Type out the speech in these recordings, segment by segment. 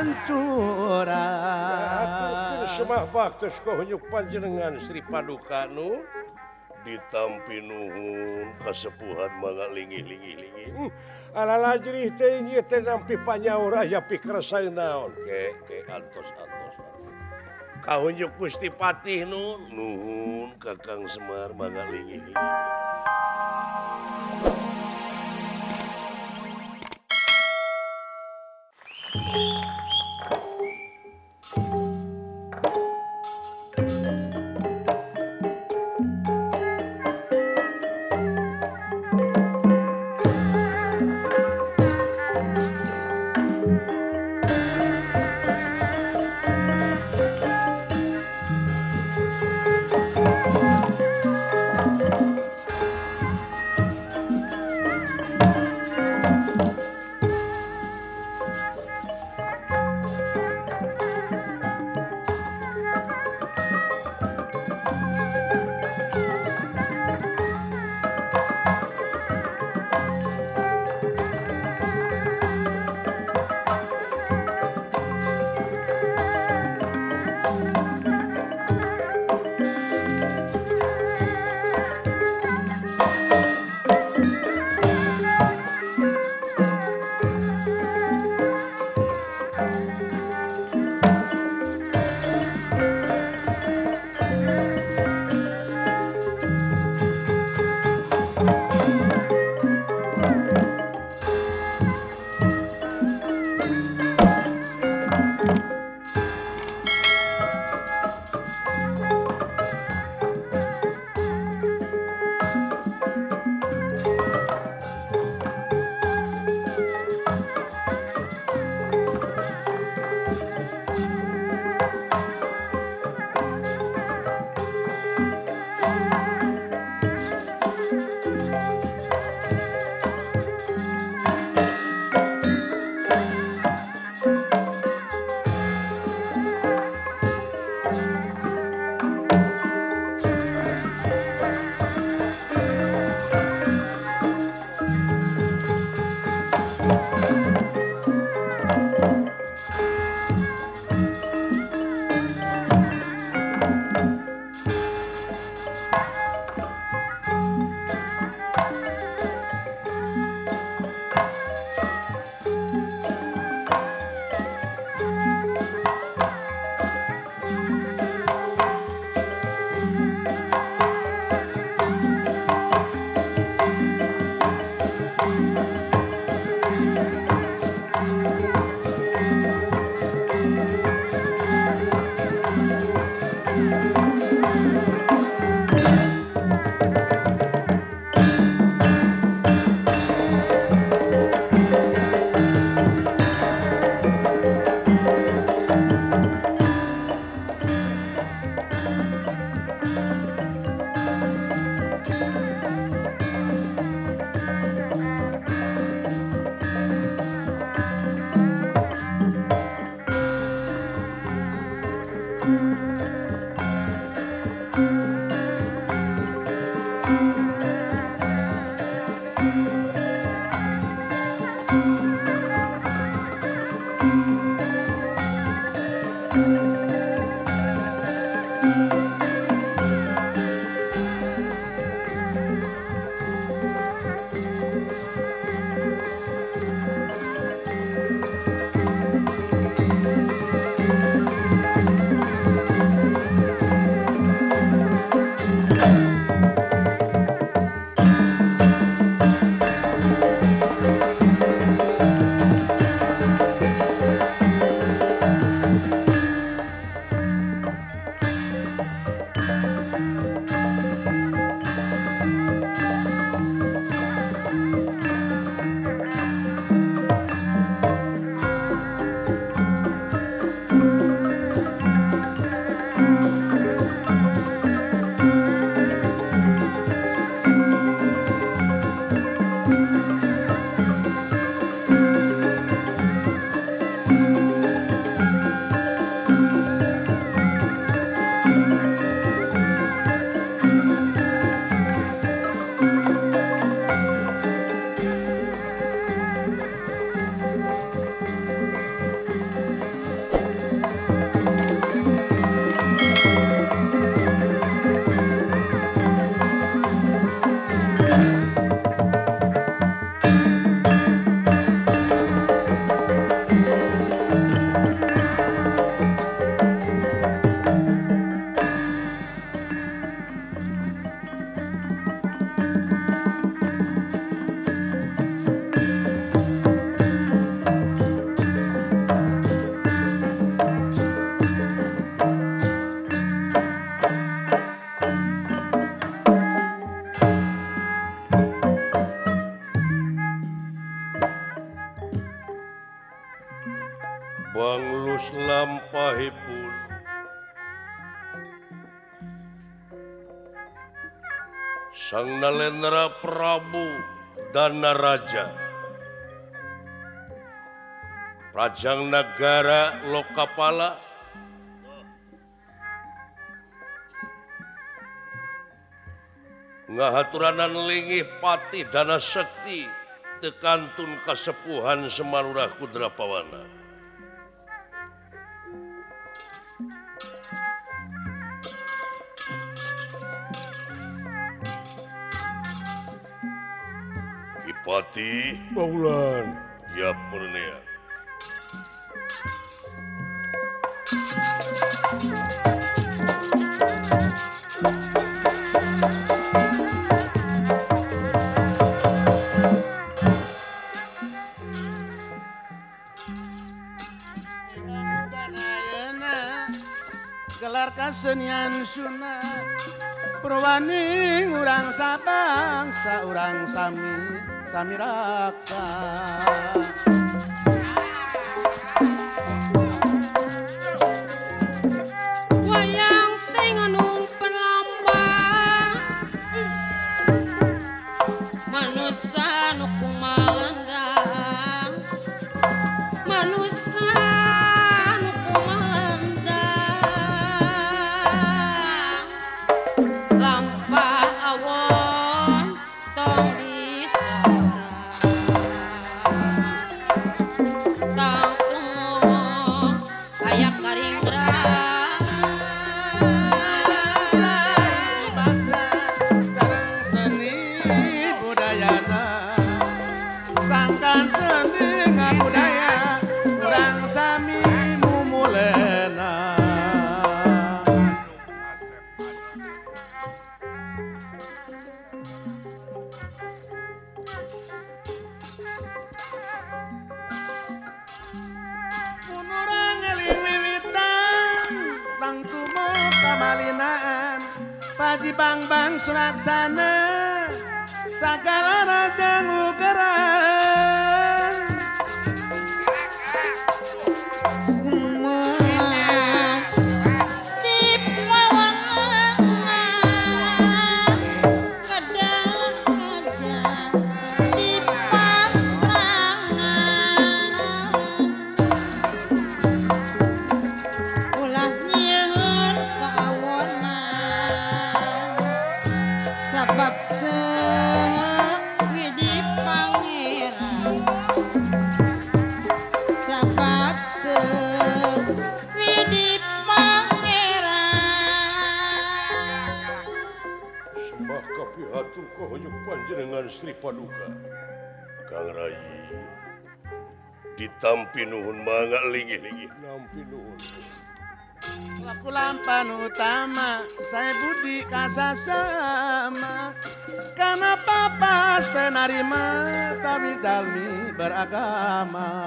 Pantura Semah baktos kahunyuk panjenengan Sri Paduka nu ditampi nuhun kasepuhan mangga lingih-lingih-lingih. Alala jerih teh ieu teh nampi panyaur aya pikersa naon ke ke antos antos. Kahunyuk Gusti Patih nu nuhun Kakang Semar mangga lingih-lingih. Sang Nalendra Prabu Danaraja Prajang Nagara Lokapala ngahaturanan linggih Patih Dana Sekti tekantun kasepuhan Semarurah Kudrapawana. Patih Baulan ya Purnia. Gelar kasenian Sunda Purwaning urang sabangsa urang sami sami raksa. Wayang tengenung penambang manusa nu kumalendang, manusa nu kumalendang, lampah awon tong Paji bang-bang suraksana sagala raja ngugeran. Panjenengan Sri Paduka Kang Rayi ditampi nuhun mangga linggih-linggih nampi nuhun. Laku lampan utama saya budi kasasama karena papas penarima tapi jalmi beragama.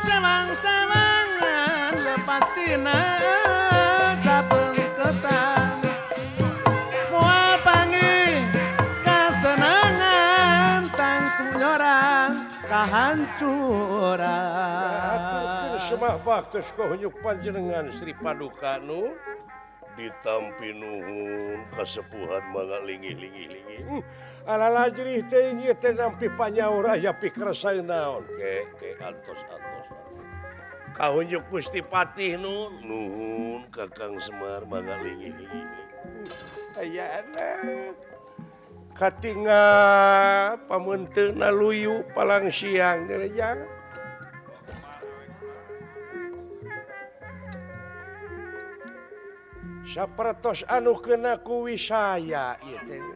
Sewang-sewangan lepatina sapengketan moal panggih kasenangan tangtu nyorang kahancuran. Semah baktos kohunyuk panjenengan Sri Paduka nu ditampi nuhun kasepuhan mangga linggih-linggih-linggih. Alala jerih teh ieu teh nampi panyaur aya pikersa naon ke ke antos-antos. Kahunjuk Gusti Patih nu nuhun Kakang Semar mangga linggih-linggih. Aya anak katinga pamunteuna luyu palang siang deui. Sapertos anu kena ku wisaya ieu teh.